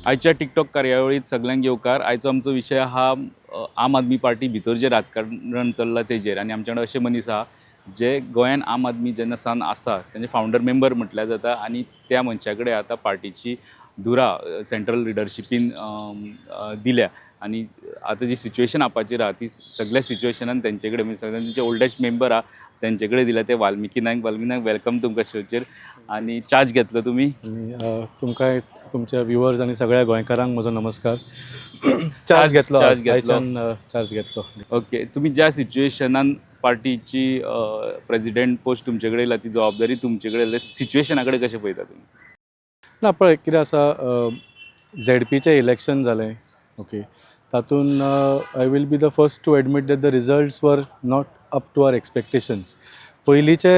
आयच्या टिकटॉक कार्यावळीत सगल्यांक येवकार. आयचो आमचो विशय आहा आम आदमी पार्टी भितर जें राजकारण चल्लां तेजेर. आनी आमच्या वांगडा अशे मनीस आहा जे गोंयान आम आदमी जेन्ना सावन आसा तेंचे फावंडर मेंबर म्हटल्यार जाता. आनी त्या मनशा कडेन आतां पार्टीची धुरा सेंट्रल लिडरशिपीन दिल्या. आनी आतां जी सिच्युएशन आपाचेर आहा ती सगल्या सिच्युएशनान तेंचे कडेन, म्हणजे सगळ्यांचे ओल्डेस्ट मेंबर आहा, तेंचे कडेन दिल्या. ते वाल्मिकी नायक. वाल्मिकी नायक, welcome तुमकां शोचेर. आनी चार्ज घेतलो तुमी. आनी तुमकां, तुमच्या व्युवर्स आनी सगळ्या गोंयकारांक म्हजो नमस्कार. चार्ज घेतलो. चार्ज घेतलो. आयच्यान चार्ज घेतलो. ओके, तुमी ज्या सिच्युएशनान पार्टीची प्रेजिडेंट पोस्ट तुमचे कडेन येयला, ती जबाबदारी तुमचे कडेन येयला, सिच्युएशना कडेन कशें पळयता तुमी? ना, पळय कितें आसा, झेडपीचें इलेक्शन जालें, ओके, तातूंत I will be the first to admit that the results were not up to our expectations. पयलींचे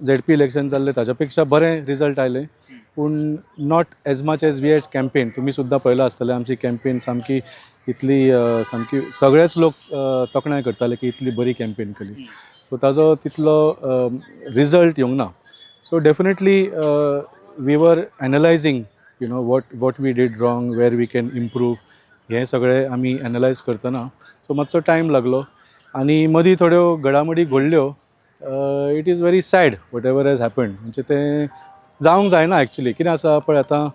झेडपी इलेक्शन जाल्लें ताच्या पेक्षा बरें रिजल्ट आयले, पूण not as much as we had campaign. तुमी सुद्दां पळयलां आसतलें, आमची कॅम्पेन सामकी इतली सामकी सगळेच लोक तोखणाय करताले की इतली बरी कॅम्पेन केली. सो ताजो तितलो रिजल्ट येवंक ना. So definitely we were analyzing what we did wrong, where we can improve. हें सगळें आमी एनलायज करतना सो मातसो टायम लागलो आनी मदीं थोड्यो घडामोडी घडल्यो. It is very sad, whatever has happened. म्हणजे तें जावंक जायना. एक्चुली कितें आसा पळय, आतां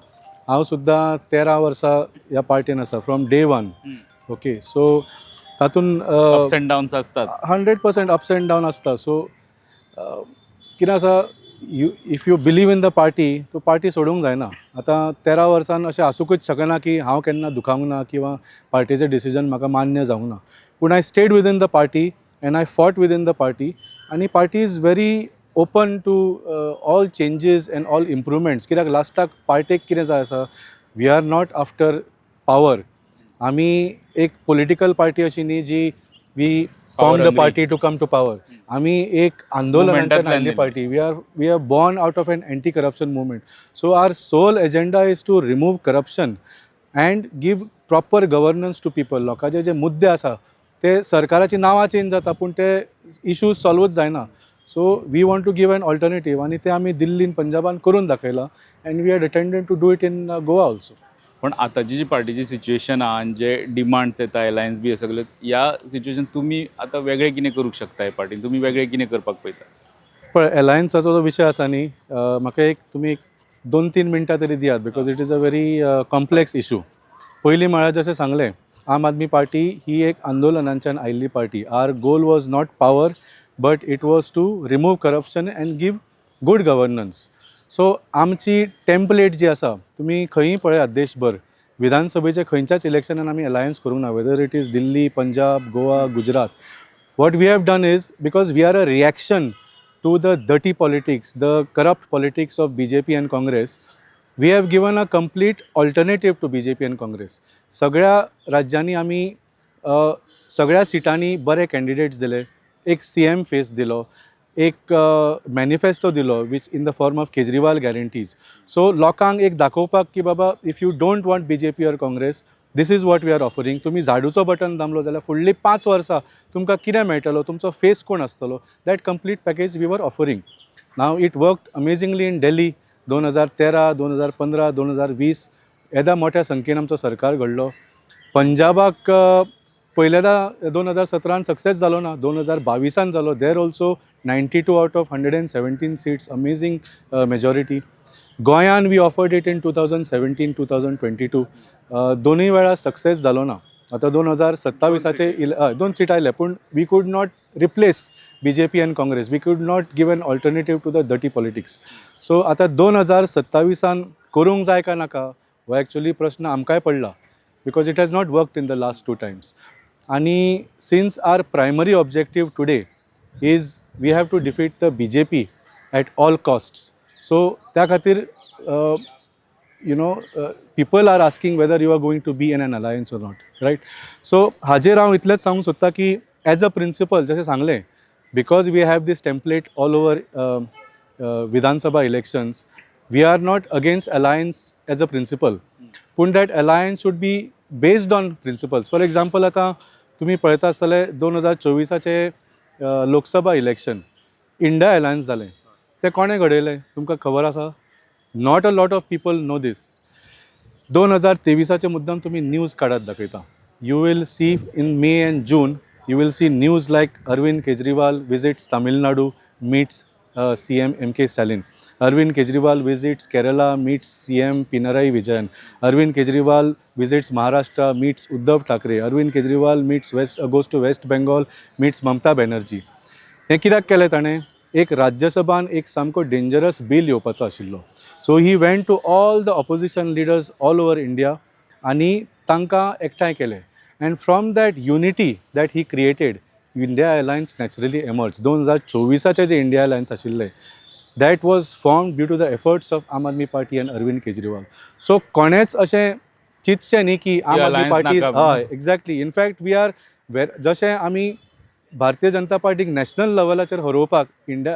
हांव सुद्दां 13 वर्सां ह्या पार्टीन आसा, from day one, okay. So तातूंत अप्स अँड डाउन्स आसतात. 100% ups and down आसता. सो कितें आसा, you if you believe in the party, तूं पार्टी सोडूंक जायना. आतां 13 वर्सान अशें आसूंकच शकना की हांव केन्ना दुखावंक ना किंवा पार्टीचें डिसिजन म्हाका मान्य जावंक ना. पूण I stayed within the party and I fought within the party. आनी party is very open to all changes and all improvements, कित्याक लास्टाक पार्टेक कितें जाय आसा, we are not after power. आमी एक पॉलिटिकल पार्टी अशी न्ही जी we form the hungry. Party to come to power. आमी एक आंदोलनाच्यान Movementांतल्यान आयिल्ली आयिल्ली. Party. We are born out of an anti corruption movement. So are soul agenda is to remove corruption and give proper governance to people. लोकांचे जे मुद्दे आसा ते, सरकाराची नांवां चेंज जाता पूण ते इशूज सॉल्वूच जायना. So we want to give an alternative. आनी ते आमी दिल्लीन, पंजाबान करून दाखयलां and we are determined to do it in Goa also. पण आतांची जी पार्टीची सिच्युएशन आहा आनी जे डिमांड्स येता, एलायन्स बी हे सगळे, ह्या सिच्युएशन तुमी आतां वेगळें कितें करूंक शकता? हे पार्टीन तुमी वेगळें कितें करपाक पळयता? पळय, एलायन्साचो जो विशय आसा न्ही, म्हाका एक तुमी एक 2-3 मिनटां तरी दियात, because it is a very complex issue. पयलीं म्हळ्यार जशें सांगलें, आम आदमी पार्टी ही एक आंदोलनांच्यान आयिल्ली party. Are goal was not power, but it was to remove corruption and give good governance. So आमची टेम्पलेट जी आसा, तुमी खंयी पळयात, देशभर विधानसभेच्या खंयच्याच इलेक्शनान आमी अलायन्स करूंक ना, whether it is Delhi, Punjab, Goa, Gujarat. What we have done is, because we are a reaction to the dirty politics, the corrupt politics of BJP and Congress, we have given a complete alternative to BJP and Congress. सगळ्या राज्यांनी आमी सगळ्या सिटांनी बरे candidates दिले, एक CM face दिलो, एक manifesto दिलो, which in the form of Kejriwal guarantees. So लोकांक एक दाखोवपाक की बाबा, if you don't want BJP or Congress, this is what we are offering. तुमी झाडूचो बटन दामलो जाल्यार फुडलीं 5 वर्सां तुमकां कितें मेळटलो, तुमचो फेस कोण आसतलो, that complete package we were offering. Now, it worked amazingly in Delhi. 2013, 2015, 2020 येद्या मोठ्या संख्येन आमचो सरकार घडलो. पंजाबाक पयल्यांदा 2017न सक्सेस जालो ना, 2022न जालो. There also 92 out of 117 seats, amazing majority. गोंयान we offered it in 2017, 2022. दोनूय वेळा सक्सेस जालो ना. आतां 2027आचे हय, दोन सीट आयले, पूण we could not replace BJP and Congress. We could not give an alternative to the dirty politics. So आतां 2027आन करूंक जाय काय नाका हो एक्चुली प्रश्न आमकांय पडला, because it has not worked in the last two times. आनी since our primary objective today is we have to defeat the BJP at all costs, so त्या खातीर people are asking whether you are going to be in an alliance or not, right? So हाजेर हांव इतलेंच सांगूंक सोदता की as a principal जशें सांगलें, because we have this template all over Vidhan Sabha elections, we are not against alliance as a principle, पूण that alliance should be based on principles. For example, आतां तुमी पळयता आसतले, 2024आचे लोकसभा इलेक्शन इंडिया अलायन्स जालें. तें कोणें घडयलें तुमकां खबर आसा? Not a lot of people know this. 2023आचे मुद्दम तुमी न्यूज काडात, दाखयता. You will see in May and June, you will see news like Arvind Kejriwal visits Tamil Nadu, meets CM M K Stalin. Arvind Kejriwal visits Kerala, meets CM Pinarayi Vijayan. Arvind Kejriwal visits Maharashtra, meets Uddhav Thackeray. Arvind Kejriwal meets West goes to West Bengal, meets Mamata Banerjee. हें कित्याक केलें ताणें? एक राज्यसभान एक सामको dangerous bill येवपाचो आशिल्लो, so he went to all the opposition leaders all over India आनी तांकां एकठांय केले, and from that unity that he created, India Alliance naturally emerge. 2024आचे J India alliance आशिल्लें, that was formed due to the efforts of Aam Aadmi Party and Arvind Kejriwal. So कोणेच अशें चिंतचें न्ही की आम आदमी alliance party नाका म्हणून. हय, exactly. In fact we are where जशें आमी भारतीय जनता पार्टीक नॅशनल लेवलाचेर हरोवपाक इंडिया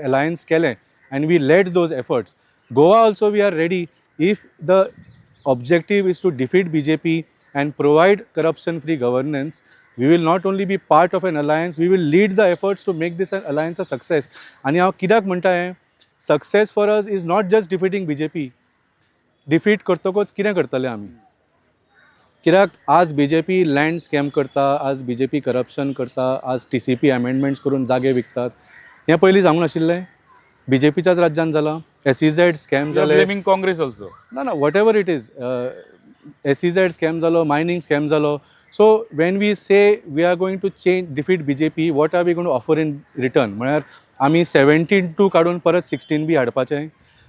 अलायन्स केलें and we led those efforts, Goa also we are ready. If the objective is to defeat BJP and provide corruption free governance, we will not only be part of an alliance, we will lead the efforts to make this an alliance a success. आनी हांव कित्याक म्हणटा हें, success for us is not just defeating BJP. Defeat करतकूच कितें करतले आमी? कित्याक आज बीजेपी लँड स्कॅम करता, आज बीजेपी करप्शन करता, आज टीसीपी अमेंडमेंट्स करून जागे विकतात. हें पयलीं जावंक नाशिल्लें? बीजेपीच्याच राज्यान जालां. एसईझेड स्कॅम जाले. Blaming Congress also. ना ना, whatever it is, SEZ scam जालो, मायनींग स्कॅम जालो. So when we say we are going to change, defeat BJP, what are we going to offer in return? म्हळ्यार आमी 17-2 काडून परत 16 बी हाडपाचें?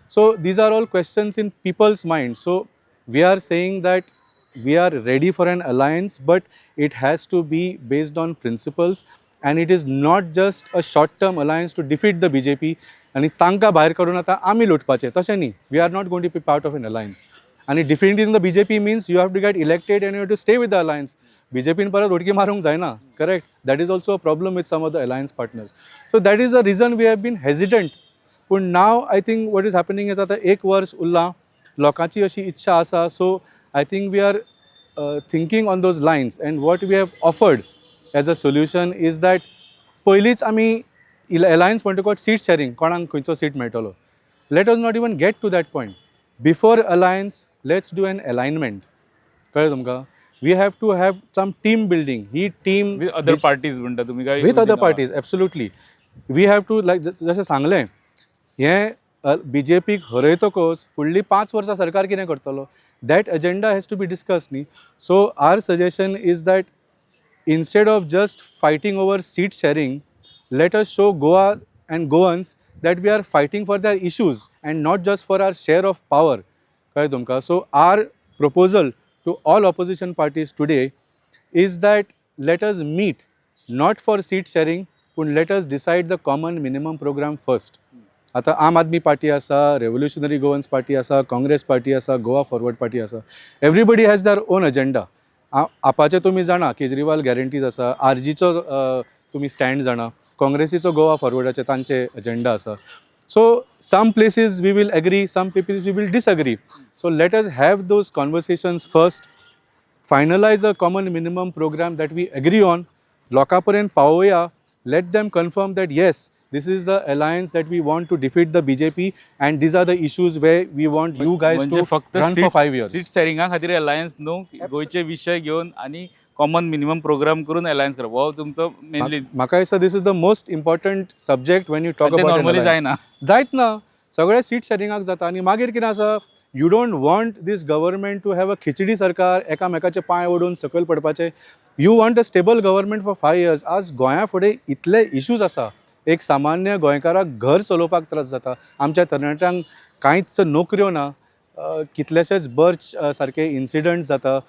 So these are all questions in people's mind. So we are saying that we are ready for an alliance, but it has to be based on principles and it is not just a short term alliance to defeat the BJP आनी तांकां भायर काडून आतां आमी लुटपाचें, तशें न्ही. We are not going to be part of an alliance. आनी defeating the BJP means you have to get elected and you have to stay with the alliance. बीजेपीन परत उडकी मारूंक जायना, correct? That is also a problem with some of the alliance partners. So that is the reason we have been hesitant. पूण now I think what is happening is आतां एक वर्स उरलां, लोकांची अशी इच्छा आसा, so I think we are thinking on those lines, and what we have offered as a solution is that पयलींच आमी अलायन्स म्हणटकच सीट शॅरींग, कोणाक खंयचो सीट मेळटलो, let us not even get to that point. Before alliance, let's do an alignment. कळ्ळें तुमकां? We have to have some team building. He team with other parties म्हणटा तुमी काय? With other parties, absolutely. We have to, like जशें सांगलें, हें बीजेपीक हरयतकच फुडलीं 5 वर्सां सरकार कितें करतलो, that agenda has to be discussed न्ही. So our suggestion is that instead of just fighting over seat sharing, let us show Goa and Goans that we are fighting for their issues and not just for our share of power. कळ्ळें तुमकां? So our proposal to all opposition parties today is that let us meet not for seat sharing, पूण let us decide the common minimum program first. आतां आम Aadmi party आसा, revolutionary Goans party आसा, Congress party आसा, Goa forward party आसा. Everybody has their own agenda. आपाचे तुमी जाणा, Kejriwal guarantees आसा, आरजीचो तुमी स्टँड जाणा, काँग्रेसीचो, गोवा फॉरवर्डाचे तांचे एजेंडा आसा. So some places we will agree, some places we will disagree. So let us have those conversations first, finalize a common minimum program that we agree on, लोकां पर्यंत पावोवया, let them confirm that yes, this is the alliance that we want to defeat the BJP and these are the issues where we want you guys म्हणजे to फक्त run for 5 years. Seat शॅरिंगा खातीर alliance न्हू, गोंयचे विशय घेवन आनी common minimum programme करून alliance करप हो तुमचो मेनली. म्हाका दिसता this is the most important subject when you talk about. Normally जायना. जायत ना, सगळे सीट शॅरिंगाक जाता आनी मागीर कितें आसा, you don't want this government to have a khichdi सरकार, एकामेकाचे पांय ओडून सकयल पडपाचे. You want a stable government for 5 years. आज गोंया फुडें इतले इश्यूज आसा, एक सामान्य गोंयकाराक घर चलोवपाक त्रास जाता, आमच्या तरणाट्यांक कांयच नोकऱ्यो ना, कितलेशेच बर्च सारके इन्सिडंट जाता,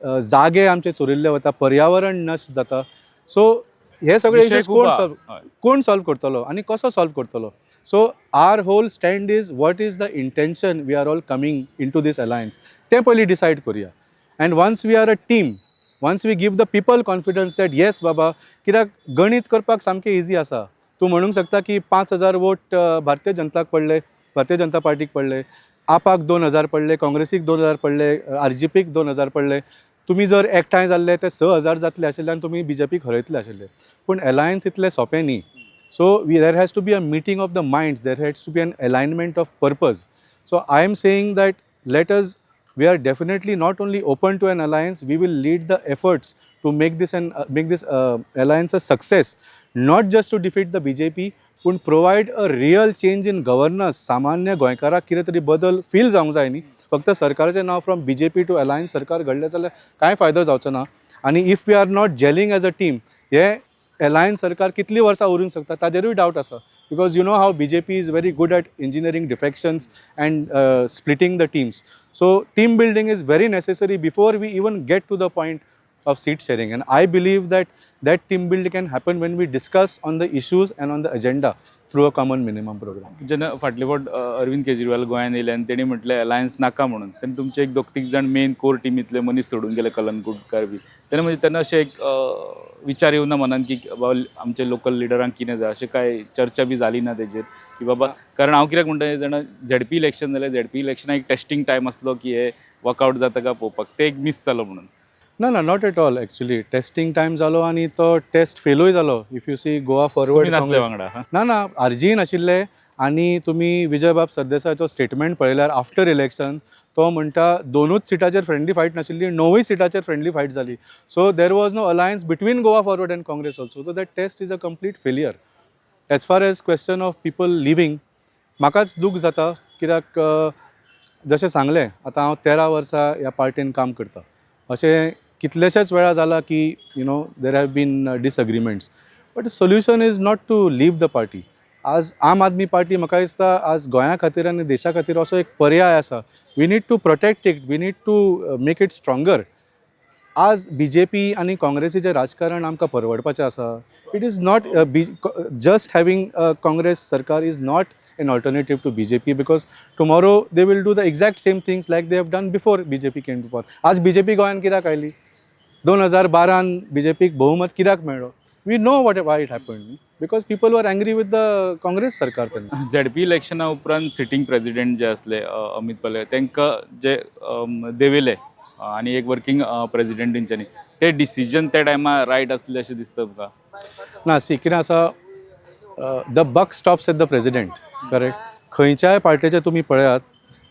जागे आमचे चोरिल्ले वता, पर्यावरण नश्ट जाता. सो हे सगळे विशय इश्यूज खूब कोण आहा. सॉल्व हय. कोण सॉल्व करतलो आनी कसो सॉल्व करतलो? So our whole stand is, what is the intention we are all coming into this alliance, तें पयलीं डिसायड करुया. And once we are a team, once we give the people confidence that yes बाबा, कित्याक गणीत करपाक सामकें easy आसा. तूं म्हणूंक शकता की 5000 वोट भारतीय जनताक पडले, भारतीय जनता पार्टीक पडले, आपाक 2000 पडले, काँग्रेसीक 2000 पडले, आरजीपीक 2000 पडले. तुमी जर एकठांय जाल्ले ते 6000 जातले आशिल्ले आनी तुमी बीजेपीक हरयतले आशिल्ले. पूण अलायन्स इतलें सोंपें न्ही. So we there has to be a meeting of the minds, there has to be an alignment of purpose. So I am saying that let us we are definitely not only open to an alliance, we will lead the efforts to make this alliance a success, not just to defeat the BJP, पूण provide a real change in governance. सामान्य गोंयकाराक कितें तरी बदल feel जावंक जाय न्ही. फक्त सरकाराचें नांव from BJP to alliance सरकार घडलें जाल्यार कांय फायदो जावचो ना. आनी if we are not gelling as a team, हे अलायन्स सरकार कितलीं वर्सां उरूंक शकता ताजेरूय डावट आसा, because you know how BJP is very good at engineering defections and splitting the teams. So team building is very necessary before we even get to the point of seat sharing, and I believe that that team building can happen when we discuss on the issues and on the agenda through a common minimum program. जेन्ना फाटले फावट अरविंद केजरीवाल गोंयांत येयले आनी तेणी म्हटलें alliance नाका म्हणून, तेन्ना तुमचे एक दोग तीग जाण मेन कोर टिमींतले मनीस सोडून गेले, कलंगूटकार बी. तेन्ना म्हणजे तेन्ना अशें एक विचार येवना मनान की बाबा आमचे लोकल लिडरांक कितें जाय, अशें कांय चर्चा बी जाली ना तेजेर की बाबा, कारण हांव कित्याक म्हणटा जाणा, झेडपी इलेक्शन जालें, झेडपी इलेक्शनाक एक टेस्टींग टायम आसलो की हे वर्कआउट जाता काय पळोवपाक, ते एक मीस जालो म्हणून. ना, not at all actually. Testing time जालो आनी तो टेस्ट फेलूय जालो. If you see Goa तुमी फॉरवर्ड नासले वांगडा हा? ना ना, आरजीय नाशिल्ले. आनी तुमी विजयबाब सरदेसायाचो स्टेटमेंट पळयल्यार आफ्टर इलेक्शन तो म्हणटा, दोनूच सिटाचेर फ्रेंडली फायट नाशिल्ली, णवूय सिटाचेर फ्रेंडली फायट जाली. So there was no alliance between Goa Forward and Congress also, so that test is a complete failure. As far as question of people leaving, म्हाकाच दूख जाता, कित्याक जशें सांगलें, आतां हांव 13 वर्सां ह्या पार्टीन काम करता. अशें कितलेशेच वेळा जाला की there have been disagreements, but solution is not to leave the party. आज आम आदमी पार्टी म्हाका दिसता आज गोंया खातीर आनी देशा खातीर असो एक पर्याय आसा. We need to protect it, we need to make it stronger. आज बीजेपी आनी काँग्रेसीचें राजकारण आमकां परवडपाचें आसा? It is not be just having Congress सरकार is not an alternative to BJP, because tomorrow they will do the exact same things like they have done before BJP came to power. आज BJP गोंयांत कित्याक आयली? 2012न बीजेपीक बहुमत कित्याक मेळ्ळो? We know what why it happen, because people were angry with the Congress सरकार तेन्ना. ZP इलेक्शना उपरांत सिटींग प्रेसिडेंट जे आसले अमित पालेकर, तांकां जे देंवयले आनी एक वर्किंग प्रेसिडेंट तेंच्यांनी, ते डिसिजन त्या टायमार रायट आसलें अशें दिसता तुमकां? ना, सी, कितें आसा, the buck stops at the president, correct? खंयच्याय पार्टेचे तुमी पळयात,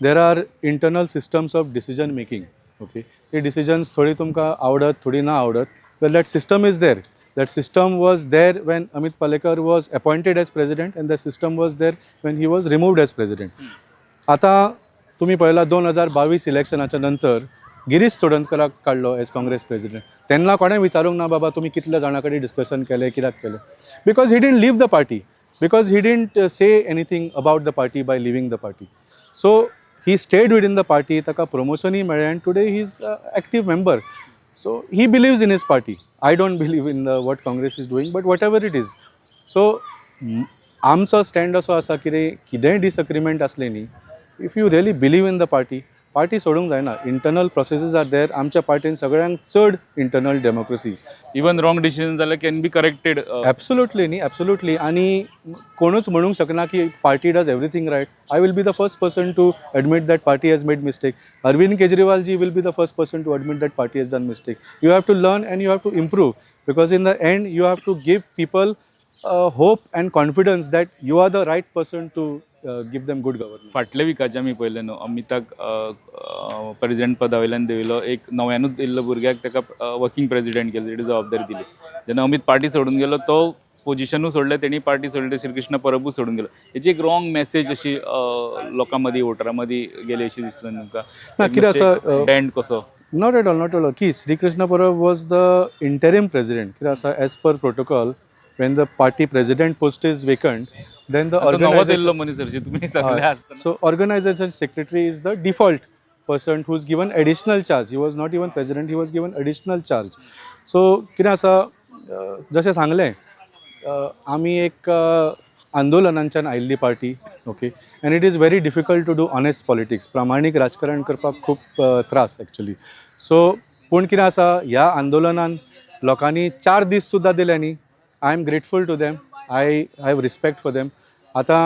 there are internal systems of decision making, okay? ते डिसिजन्स थोडी तुमकां आवडत, थोडी ना आवडत. Well, that system is there. That system was there when Amit Palekar was appointed as president and the system was there when he was removed as president. आतां तुमी पळयला, 2022 इलेक्शनाच्या नंतर गिरीश चोडणकराक काडलो एज काँग्रेस प्रेसिडेंट. तेन्ना कोणें विचारूंक ना, बाबा तुमी कितल्या जाणां कडेन डिस्कशन केलें, कित्याक केलें, because he didn't leave the party, because he didn't say anything about the party by leaving the party. So he stayed within the party. ताका प्रमोशनूय मेळ्ळें and today he is active member. So he believes in his party. I don't believe in the what Congress is doing, but whatever it is. So आमचो stand असो आसा, कितें कितेंय disagreement आसलें न्ही, if you really believe in the party, party सोडूंक जायना. Internal processes are there. आमच्या पार्टीन सगळ्यांत चड internal democracy. Even wrong decision जाल्यार can be corrected. Absolutely न्ही, एब्सोल्युटली. आनी कोणूच म्हणूंक शकना की party does everything right. I will be the first person to admit that party has made mistake. Arvind Kejriwal ji will be the first person to admit that party has done mistake. You have to learn and you have to improve, because in the end you have to give people hope and confidence that you are the right person to give them good governance. फाटल्या विकाचे आमी पळयलें न्हू, अमिताक president पदा वयल्यान देंवयलो, एक नव्यानूच येयल्लो भुरग्याक ताका वर्किंग प्रेसिडेंट केलो, तेणी जबाबदारी दिली. जेन्ना अमीत पार्टी सोडून गेलो, तो पोजिशनूय सोडलें तेणी, पार्टी सोडली, श्रीकृष्ण परबूय सोडून गेलो. हेची एक रॉंग मॅसेज अशी लोकां मदीं, वोटरां मदीं गेली अशी दिसलें तुमकां? ना, कितें आसा, डेंट कसो. Not at all, not at all. की Sri Krishna Parab was the interim president. कितें आसा, as per protocol, when the party president post is vacant, then the तो नवोच organization येयल्लो मनीस हरशीं तुमी सगळे आसतना. So organization secretary is the default person who is given additional charge. He was not even president, he was given additional charge. So कितें आसा, जशें सांगलें, आमी एक आंदोलनांच्यान आयिल्ली party, okay, and it is very difficult to do honest politics. प्रामाणीक राजकारण करपाक खूब त्रास एक्चुली. सो पूण कितें आसा, ह्या आंदोलनान लोकांनी चार दीस सुद्दां दिले न्ही, I am grateful to them, I have respect for them. आतां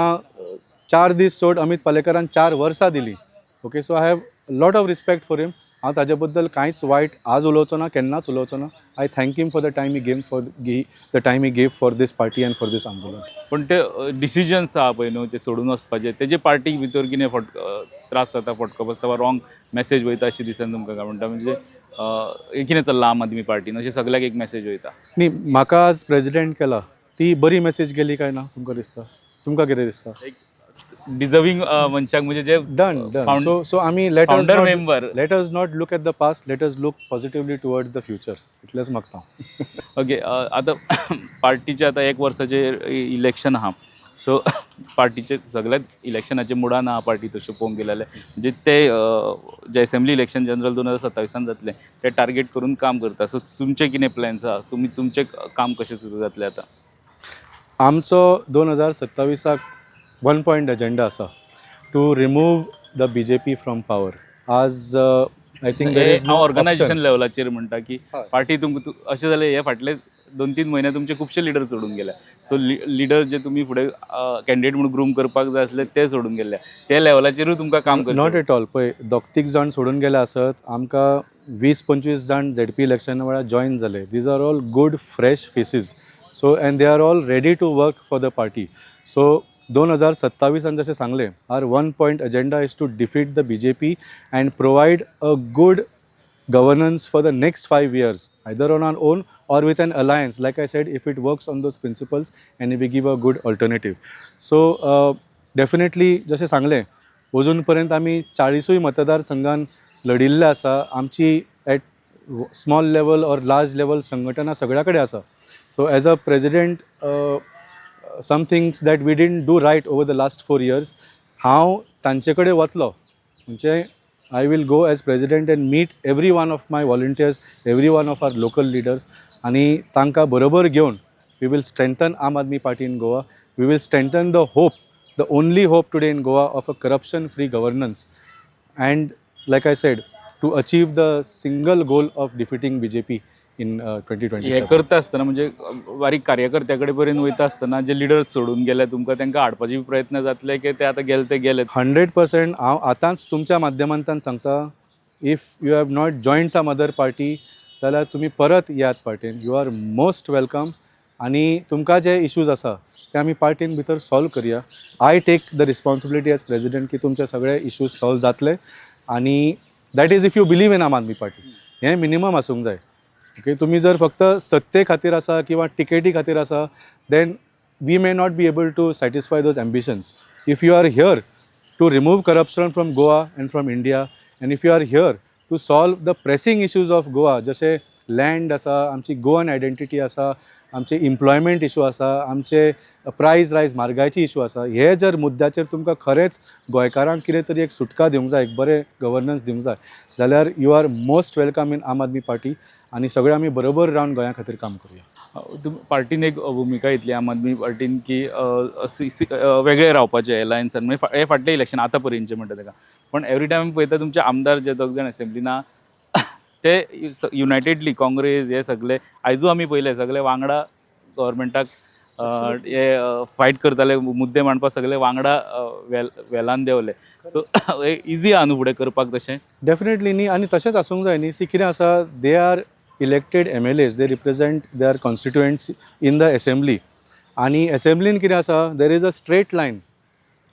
चार दीस सोड, अमीत पालेकरान 4 वर्सां दिली, okay? So I have lot of respect for him. हांव ताजे बद्दल कांयच वायट आज उलोवचो ना, केन्नाच उलोवचो ना. I thank him for the time he gave for this party and for this आंदोलन. पण ते डिसिजन्स आहा पळय न्हू, ते सोडून वचपाचे, तेजे पार्टीक भितर कितें त्रास जाता, फटको बसता वा रॉंग मॅसेज वयता अशें दिसना तुमकां काय म्हणटा? म्हणजे कितें चल्लां आम आदमी पार्टीन अशें सगल्याक एक मॅसेज वयता. न्ही, म्हाका आज प्रेजिडेंट केला, ती बरी मॅसेज गेली काय ना तुमकां दिसता? तुमकां कितें दिसता? डिजर्वींग मनशाक, म्हणजे जे डन डन. सो आमी let founder member. Let us not look at the past, let us look positively towards the future, इतलेंच मागता हांव. ओके, आतां पार्टीचे आतां एक वर्साचें इलेक्शन आहा, सो पार्टीचे सगळ्यात इलेक्शनाचे मुडान आहा पार्टी तश्यो पळोवंक गेले जाल्यार. म्हणजे ते जे असेंब्ली इलेक्शन जनरल 2027 जातलें, ते टार्गेट करून काम करता. सो तुमचे कितें प्लॅन्स आहा? तुमी तुमचें काम कशें सुरू जातलें आतां? आमचो 2027ाक वन पॉयंट एजेंडा आसा, to remove the BJP from power. आज I think there is हांव ऑर्गनायझेशन लेवलाचेर म्हणटा की पार्टी तुमकां अशें जालें, हे फाटले 2-3 म्हयने तुमचे खुबशे लिडर सोडून गेले. सो लिडर जे तुमी फुडें कॅन्डिडेट म्हणून ग्रूम करपाक जाय आसले, ते सोडून गेले. ते लेवलाचेरूय तुमकां काम करचें. Not at all. पळय, दोग तीग जाण सोडून गेले आसत, आमकां 20-25 जाण झेडपी इलेक्शना वेळार जॉयन जाले. These are all good fresh faces, so and they are all ready to work for the party. So 2027านजशें सांगलें, our one point agenda is to defeat the BJP and provide a good governance for the next 5 years, either on our own or with an alliance. Like I said, if it works on those principles and if we give a good alternative. So, definitely, जशें सांगलें, अजून पर्यंत आमी 40ूय मतदारसंघान लढिल्ले आसा. आमची at small level or large level संघटना सगळ्या कडेन आसा. So as a president, some things that we didn't do right over the last 4 years, हांव तांचे कडेन वतलो. म्हणजे I will go as president and meet every one of my volunteers, every one of our local leaders, आनी तांकां बरोबर घेवन we will strengthen Aam Aadmi Party in Goa. We will strengthen the hope, the only hope today in Goa of a corruption free governance, and like I said, to achieve the single goal of defeating BJP in 2020. हे करता आसतना, म्हणजे बारीक कार्यकर्त्या कडेन पर्यंत वयता आसतना, जे लिडर्स सोडून गेले तुमकां, तांकां हाडपाचे बी प्रयत्न जातले की ते आतां गेले ते गेले? 100%. हांव आतांच तुमच्या माध्यमांतल्यान सांगता, if you have not joined some other party जाल्यार तुमी परत येयात पार्टीन. You are most welcome. आनी तुमकां जे इश्यूज आसा ते आमी पार्टीन भितर सॉल्व करया. I take the responsibility as president की तुमचे सगळे इश्यूज सॉल्व जातले. आनी that is if you believe in Aam Aadmi Party. हें मिनिमम आसूंक जाय. ओके, तुमी जर फक्त सत्ते खातीर आसा किंवा टिकेटी खातीर आसा, then we may not be able to satisfy those ambitions. If you are here to remove corruption from Goa and from India, and if you are here to solve the pressing issues of Goa, जशे land आसा, आमची Goan identity आसा, आमचे employment issue आसा, आमचे प्रायस रायज, म्हारगायची issue आसा, हे जर मुद्द्याचेर तुमकां खरेंच गोंयकारांक कितें तरी एक सुटका दिवंक जाय, एक बरें गवर्नन्स दिवंक जाय जाल्यार you are most welcome in Aam Aadmi Party. आनी सगळे आमी बरोबर रावन गोंया खातीर काम करुया. पार्टीन एक भुमिका घेतली, आम आदमी पार्टीन, की वेगळे रावपाचें एलायन्सान. म्हणजे हे फाटलें इलेक्शन आतां पर्यंतचें म्हणटा तेका. पण एवरी टायम पळयता, तुमचे आमदार जे दोग जाण एसेंब्लीन आहा, ते युनायटेडली काँग्रेस हे सगळे, आयजूय आमी पळयले, सगळे वांगडा गव्हर्मेंटाक हे फायट करताले, मुद्दे मांडपाक सगळे वांगडा वेलान देंवले. सो इजी आहा न्हू फुडें करपाक तशें? डेफिनेटली न्ही, आनी तशेंच आसूंक जाय न्ही. सी, कितें आसा, they are elected MLAs, they represent their constituents in the assembly. आनी एसेंब्लीन कितें आसा, there is a straight line,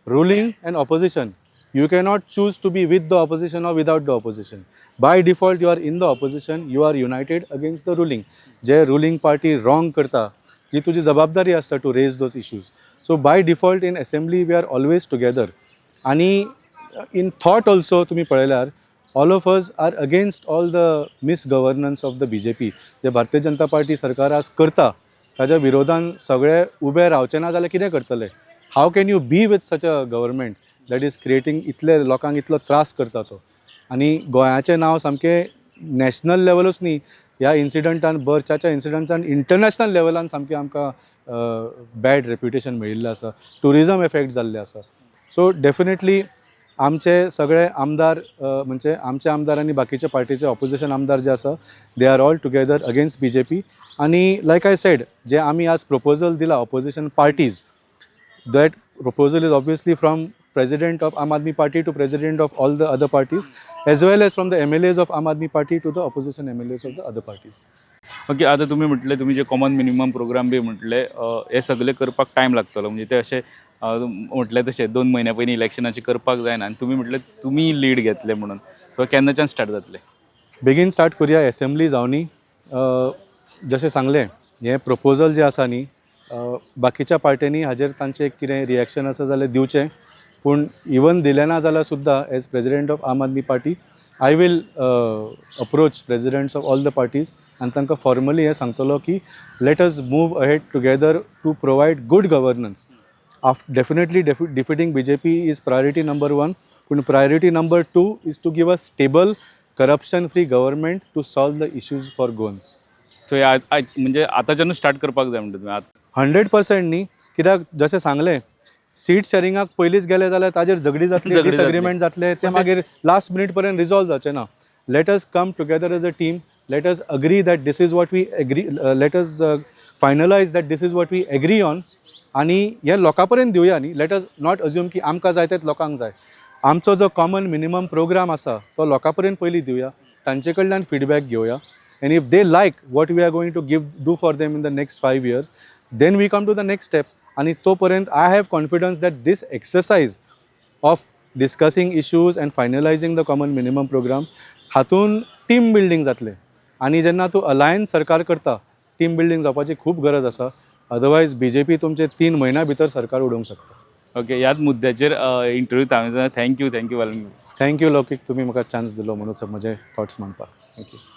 ruling and opposition. You cannot choose to be with the opposition or without the opposition. By default you are in the opposition, you are united against the ruling. J ruling party wrong करता, जी तुजी जबाबदारी आसता to raise those issues. So by default in assembly we are always together. आनी in thought also तुमी पळयल्यार, all of us are against all the misgovernance of the BJP. J Bharatiya Janata party सरकार आज करता, ताच्या विरोधान सगळे उबे रावचे ना जाल्यार कितें करतले? How can you be with such a government that is creating इतले लोकांक इतलो त्रास करता तो? आनी गोंयाचें नांव सामकें नॅशनल लेवलूच न्ही, ह्या इन्सिडंटान, बर्चाच्या इन्सिडंटान इंटरनॅशनल लेवलान सामकें आमकां बॅड रेप्युटेशन मेळिल्लें आसा. ट्युरिजम एफेक्ट जाल्लें आसा. सो डेफिनेटली आमचे सगळे आमदार, म्हणजे आमचे आमदार आनी बाकीचे पार्टीचे ऑपोजिशन आमदार जे आसा, they are all together against BJP. आनी लायक I said, जे आमी आज प्रपोजल दिला opposition parties, that proposal is obviously from president of Aam Aadmi Party to president of all the other parties, as well as from the MLAs of Aam Aadmi Party to the opposition MLAs of the other parties. Okay, आतां तुमी म्हटलें, तुमी जे common minimum programme बी म्हटले, हे सगळे करपाक time लागतलो. म्हणजे ते अशें म्हटलें तशें 2 म्हयन्या पयलीं इलेक्शनाचे करपाक जायना. आनी तुमी म्हटलें तुमी लीड घेतले म्हणून, सो केन्नाच्यान स्टार्ट जातलें? बेगीन स्टार्ट करुया, एसेंब्ली जावनी. जशें सांगलें, हें प्रपोजल जें आसा न्ही, बाकीच्या पार्ट्यांनी हाजेर तांचें कितें रिएक्शन आसा जाल्यार दिवचें. पूण इवन दिलें ना जाल्यार सुद्दां, as president of Aam Aadmi Party, I will approach presidents of all the parties आनी तांकां फॉर्मली हें सांगतलो की let us move ahead together to provide good governance. Definitely defeating BJP is priority number one, पूण priority number two is to give a stable, corruption free government to solve the issues for Goans. So हे आज आयज म्हणजे आतांच्यानूच start करपाक जाय म्हणटा तुमी आतां? 100% न्ही, कित्याक जशें सांगलें, सीट शॅरिंगाक पयलींच गेले जाल्यार ताजेर झगडी जातली. झगडी जातली. डिसएग्रीमेंट जातले, ते मागीर लास्ट मिनीट पर्यंत रिजॉल्व जावचे ना. Let us come together as a team. Let us agree that this is what we agree. Let us finalize that this is what we agree on आनी हे लोकां पर्यंत दिवया न्ही. Let us not assume की आमकां जाय तेच लोकांक जाय. आमचो जो कॉमन मिनिमम प्रोग्राम आसा तो लोकां पर्यंत पयलीं दिवया, तांचे कडल्यान फिडबॅक घेवया, and if they like what we are going to give do for them in the next 5 years, then we come to the next step. आनी तो पर्यंत I have confidence that this exercise of discussing issues and finalizing the common minimum program हातून team building जातलें. आनी जेन्ना तूं alliance सरकार करता, टीम बिल्डींग जावपाची खूब गरज आसा, अदरवायज बीजेपी तुमचे 3 म्हयन्या भितर सरकार उडोवंक शकता. ओके, ह्याच मुद्द्याचेर इंटरव्यू हांवें. Thank you, thank you Valmiki. Thank you लौकीक, तुमी म्हाका चान्स दिलो म्हणून म्हजे थॉट्स मांडपाक. Thank you.